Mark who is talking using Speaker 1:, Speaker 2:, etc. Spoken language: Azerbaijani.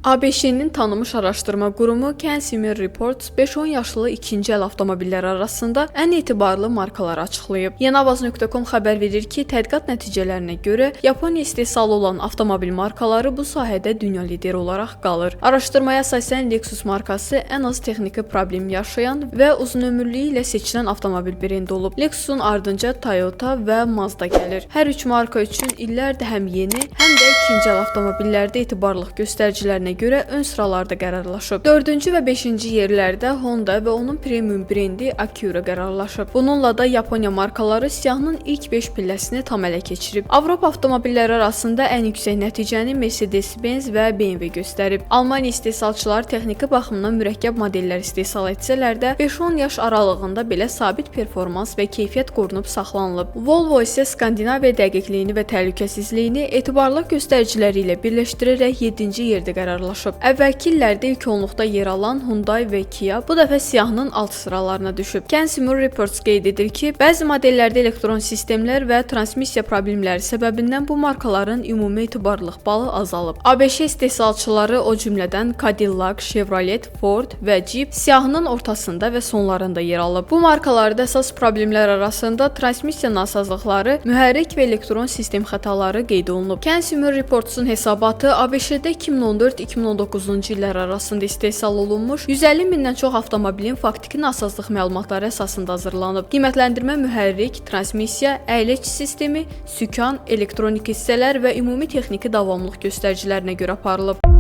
Speaker 1: ABŞ-nin tanınmış araşdırma qurumu Consumer Reports 5-10 yaşlı ikinci əl avtomobilləri arasında ən etibarlı markaları açıqlayıb. Yeniavaz.com xəbər verir ki, tədqiqat nəticələrinə görə Yaponiya istehsalı olan avtomobil markaları bu sahədə dünya lideri olaraq qalır. Araşdırmaya əsasən Lexus markası ən az texniki problem yaşayan və uzunömürlüyü ilə seçilən avtomobil brendi olub. Lexusun ardınca Toyota və Mazda gəlir. Hər üç marka üçün illərdir həm yeni, həm də ikinci əl avtomobillərdə etibarlılıq göstəricilərinə görə ön sıralarda qərarlaşıb. 4-cü və 5-ci yerlərdə Honda və onun premium brendi Acura qərarlaşıb. Bununla da Yaponiya markaları siyahının ilk 5 pilləsini tam ələ keçirib. Avropa avtomobilləri arasında ən yüksək nəticəni Mercedes-Benz və BMW göstərib. Almaniya istehsalçıları texniki baxımdan mürəkkəb modellər istehsal etsələr də 5-10 yaş aralığında belə sabit performans və keyfiyyət qorunub saxlanılıb. Volvo isə Skandinaviya dəqiqliyini və təhlükəsizliyini etibarlılıq göstəriciləri ilə birləşdirərək 7-ci yerdə qərarlaşıb. Əvvəlki illərdə ilk onluqda yer alan Hyundai və Kia bu dəfə siyahının alt sıralarına düşüb. Consumer Reports qeyd edir ki, bəzi modellərdə elektron sistemlər və transmissiya problemləri səbəbindən bu markaların ümumi etibarlılıq balı azalıb. ABŞ istehsalçıları, o cümlədən Cadillac, Chevrolet, Ford və Jeep siyahının ortasında və sonlarında yer alıb. Bu markalarda əsas problemlər arasında transmissiya nasazlıqları, mühərrik və elektron sistem xətaları qeyd olunub. Consumer Reports-un hesabatı ABŞ-də 2014-2019-cu illər arasında istehsal olunmuş 150 mindən çox avtomobilin faktiki nasazlıq məlumatları əsasında hazırlanıb. Qiymətləndirmə mühərrik, transmissiya, əyləc sistemi, sükan, elektronik hissələr və ümumi texniki davamlılıq göstəricilərinə görə aparılıb.